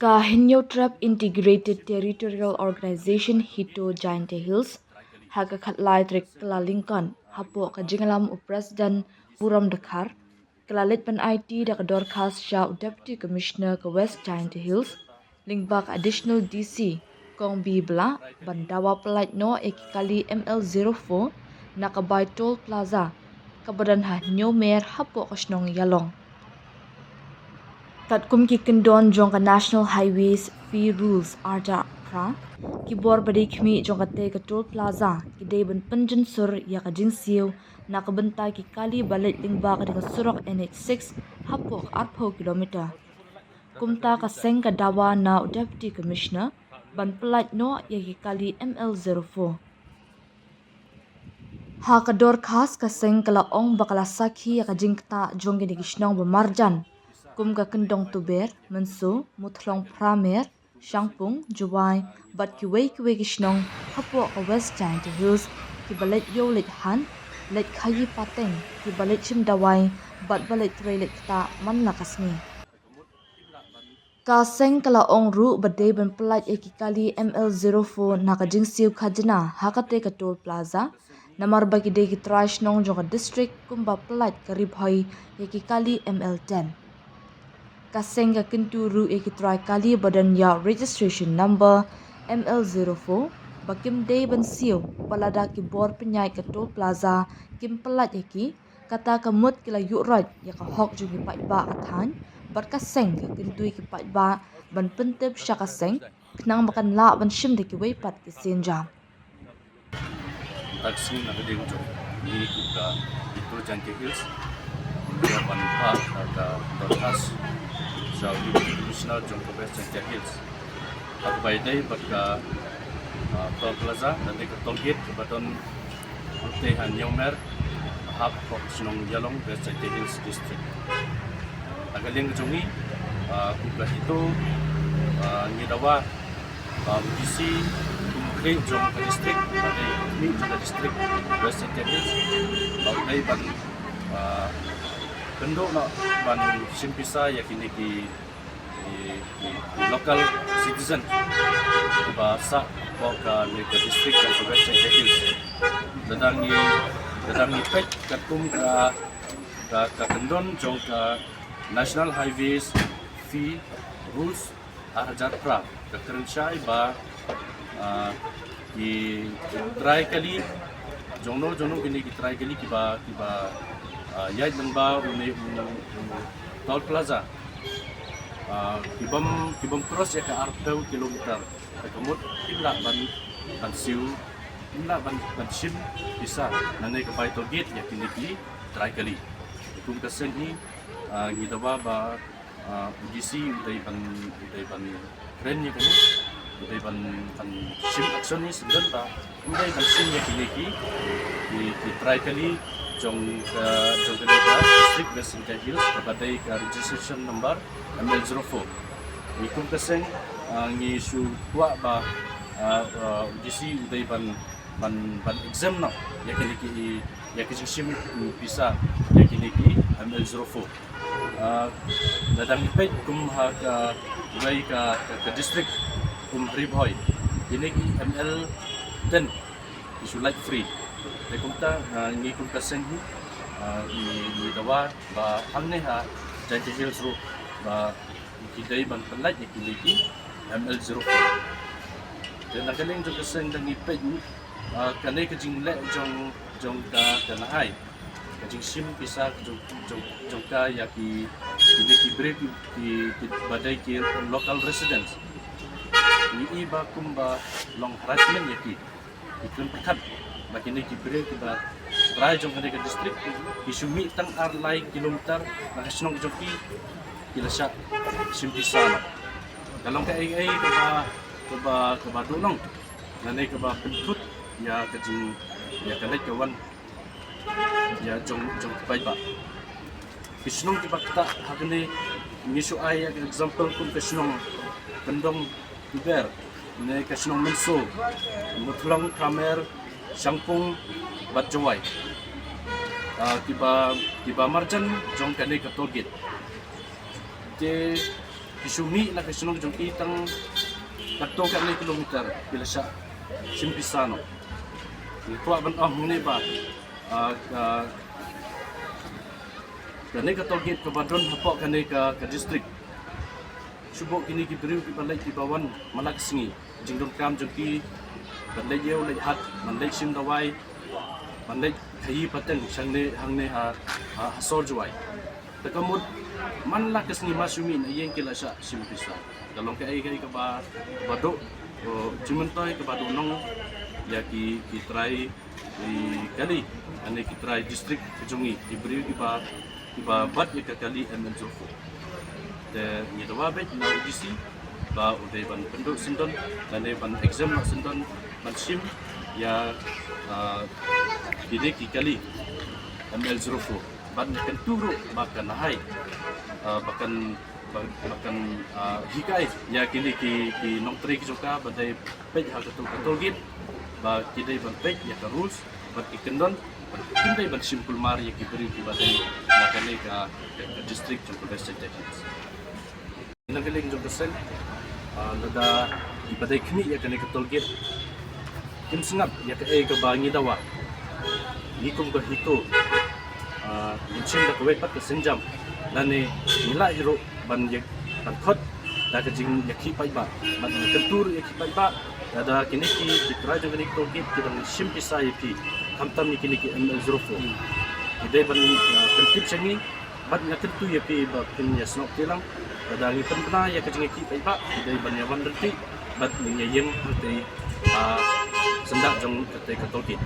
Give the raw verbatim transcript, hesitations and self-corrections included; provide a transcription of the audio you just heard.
Ka Hynñiewtrep Integrated Territorial Organization HITO Jaintia Hills, ha ka khatlai tarik Kyllalyngkot, hapoh ka jingïalam u President Burom Dkhar, ka la leit ban aiti da ka dorkhas sha u Deputy Commissioner ka West Jaintia Hills, lyngba ka Additional D C, Kong B Blah, ban dawa pyllait noh ïa ki kali M L zero four na ka bai Toll Plaza, kaba don ha Hynñiewmer hapoh ka shnong Ïalong. Katkum ki kyndon jong ka National Highways Fee Rules ar hajar phra, ki bor ba dei khmih jong katei ka Toll Plaza ki dei ban pynjynsur ïa ka jingsiew na ka bynta ki kali ba leit lyngba ka dei ka surok N H six hapoh ka arphew kilometer. Kumta ka seng ka dawa na u Deputy Commissioner ban pyllait noh ïa ki kali M L zero four. Ha ka dorkhas ka seng ka la ong ba ka la sakhi ïa ka jingktah jong kine ki shnong ba marjan, kum ka Kyndong Tuber, Mynso, Muthlong Phramer, Shangpung, Jowai, bad kiwei kiwei ki shnong hapoh ka West Jaintia Hills, kiba leit ïew leit hat, leit khaïi pateng, kiba leit shim dawai, bad ba leit trei leit ktah man la ka sngi. Ka seng ka la ong ruh ba dei ban pyllait ïa ki kali M L zero four na ka jingsiew khajna ha katei ka Toll Plaza, namar ba ki dei ki trai shnong jong ka district kumba pyllait ka Ri Bhoi ïa ki kali M L ten. Ka seng ka kyntu ruh ïa ki trai kali ba don ïa registration number M L zero four ba kim dei ban siew, ba lada ki bor pynïaid ka Toll Plaza kim pyllait ïa ki, kata ka mut ki la ïuh roit ïa ka hok jong ki paidbah ka thaiñ, bad ka seng ka kyntu ïa ki paidbah ban pyntip sha ka seng, khnang ba kan lah ban shim da kiwei pat ki sienjam. Taxi na ka ding jong ngi kum ka HITO Jaintia Hills, ïa ban phah ka dorkhas sha u Deputy Commissioner jong ka West Jaintia Hills. Haba ïadei bad ka, ah, Toll Plaza, lane ka toll gate kaba don utei ha Hynñiewmer, hap ka shnong Ïalong, West Jaintia Hills District. Na ka liang jong ngi, ah, kum ka HITO, ah, ngi dawa ba u DC kum u khlieh jong ka district, ba dei u khlieh jong ka district West Jaintia Hills, ba u dei ban, ah, kynduh noh ban shim pisa ïa kine ki ki, ki, ki local citizen ba sah hapoh kane ka district jong ka West Jaintia Hills. Lada ngi, lada ngi peit katkum ka, ka, ka kyndon jong ka National Highways Fee Rules ar hajar phra, ka kren shai ba, ah, ki trai kali, jongno jongno kine ki trai kali kiba, kiba, ah, ïaid lyngba une u, u Toll Plaza, ah, ki bym, ki bym cross ïa ka arphew kilometer. Te ka mut kim lah ban, ban siew, kim lah ban, ban shim pisa na kane ka bai toll gate ïa kine ki trai kali. Kum ka seng hi, ah, ngi dawa ba, ah, u DC u dei ban, u dei ban kren ïa kane, u dei ban, ban shim action ne syndon ba u dei ban shim ïa kine ki, ki, ki trai kali jong ka, jong kane ka district West Jaintia Hills kaba dei ka registration number M L zero four. Ngi kum ka seng, ah, ngi shu kwah ba, ah, ah, u DC u dei ban, ban, ban exempt noh ïa kine ki, ïa ki jingshim pisa ïa kine ki M L zero four. Ah, lada ngi peit kum ha kawei ka, ka, ka district kum Ri Bhoi, kine ki M L ten ki shu lait free. Te kumta, ah, ngi kum ka seng hi, ah, ngi, ngi dawa ba hangne ha Jaintia Hills ruh ba ki dei ban pyllait ïa kine ki M L zero four. Te na ka liang jong ka seng da ngi peit, ah, kane ka jingleh jong, jong ka, ka Nahai, ka jingshim pisa jong, jong, jong ka ïa ki, kine ki briew ki, ki, ki ba dei ki local residents. Ngi i ba kumba long harassment ïa ki. Ki kren pyrkhat ba kine ki briew kiba trai jong kane ka district ki shu mih tang ar lai kilometer na ka shnong jong ki, ki la shah shim pisa noh. Ka long kaei kaei kaba, kaba, kaba duh noh lane kaba pynthut ïa ka jing, ïa ka leit ka wan ïa jong, jong ki paidbah. Ki shnong kiba ktah ha kane ngi shu ai ïa ka example kum ka shnong Kyndong Tuber, ne ka shnong Mynso, Muthlong, Kamer, Shangpung bad Jowai. Ah, kiba, kiba marjan jong kane ka toll gate. Te Ki shu mih na ka shnong jong ki tang katto katne kilometer, ki la shah shim pisa noh. Ngi kwah ban ong hangne ba, ah, ka, kane ka toll gate kaba don hapoh kane ka, ka district, shu buh kine ki briew kiba leit kiba wan man la ka sngi, jingdonkam jong ki ban leit ïew leit hat, ban leit shim dawai, ban leit khaïi pateng shangne hangne ha, ha, ha sor Jowai. Te ka mut man la ka sngi ma shu mih na ïing ki la shah shim pisa. Ka long kaei kaei kaba, kaba duh, oh, jingmyntoi kaba duh nong ïa ki, ki trai, ki kali, ane ki trai district ka jong ngi, ki briew kiba, kiba bat ïa ka kali M L zero four. Te ngi dawa beit na u D C ba u dei ban pynduh syndon, lane ban exempt noh syndon ban shim ïa, ah, kine ki kali M L zero four. Ban ïa kyntu ruh ba kan hai, ah, ba kan, ba, ba kan, ah, hikai ïa kine ki, ki nongtrei ki jong ka ba dei peit ha kato ka toll gate, ba ki dei ban peit ïa ka rules, ba ki kyndon, ba kim dei ban shim kulmar ïa ki briew kiba dei na kane ka, ka, ka district jong ka West Jaintia Hills. Na ka liang jong ka seng, ah, lada kiba dei khmih ïa kane ka toll gate kim sngap ïa kaei kaba ngi dawa, ngi kum ka HITO, ah, ngin shim da kawei pat ka sienjam, lane ngi lah hi ruh ban ïa, ban khot da ka jingïakhih paidbah, ban kyntu ruh ïakhih paidbah, lada kine ki, ki trai jong kane ka toll gate ki dang shim pisa ïa phi, khamtam ïa kine ki M L zero four. Ki dei ban, ah, pyntip sha ngi, bad nga kyntu ïa phi ba phin ïa snoh kti lang. Lada ngi pynbna ïa ka jingïakhih paidbah, ki dei ban ïa wan ryntih bad ngin ïa ïeng hangtei, ah, syndah jong katei ka toll gate.